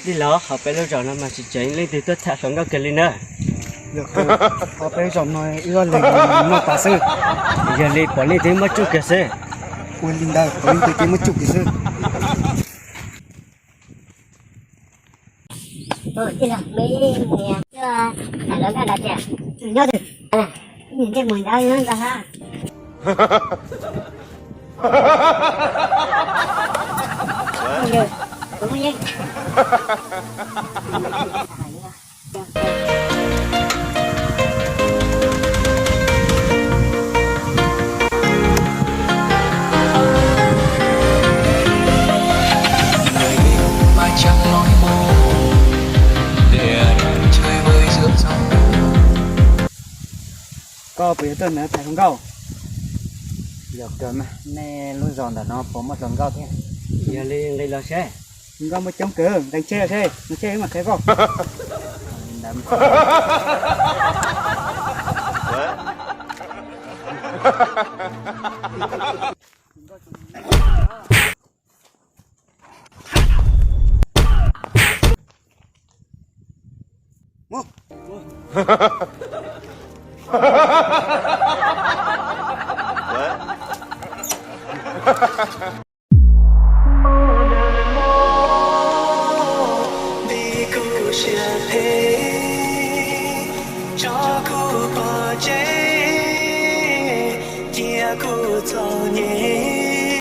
Tij laug, hauv peb lub zos no mas tsis tseem leej twg tuaj tham hluas nkauj kiag li na. Hauv peb lub zos no ib leeg noj tas xwb. Yog li pom leej twg muab tsuj kiag xwb. Ua li ntawd, pom leej twg ces muab tsuj kiag xwb. Tij laug, me niam tuaj tham hluas nkauj no tiag. Nyob twg? Niam ntsej muag ntawd nyob ntag hab. Koj puas yog tuaj ntawm tham hluas nkauj? Yog kawg mas, nej lub zos ntawm no puas muaj hluas nkauj thiab? Yog li nqis los seb. Hluas nkauj muaj coob kawg, nqis tsheb seb, nqis tsheb mas qhia koj. Kuv siab phem, tso kuv pov tseg, cia kuv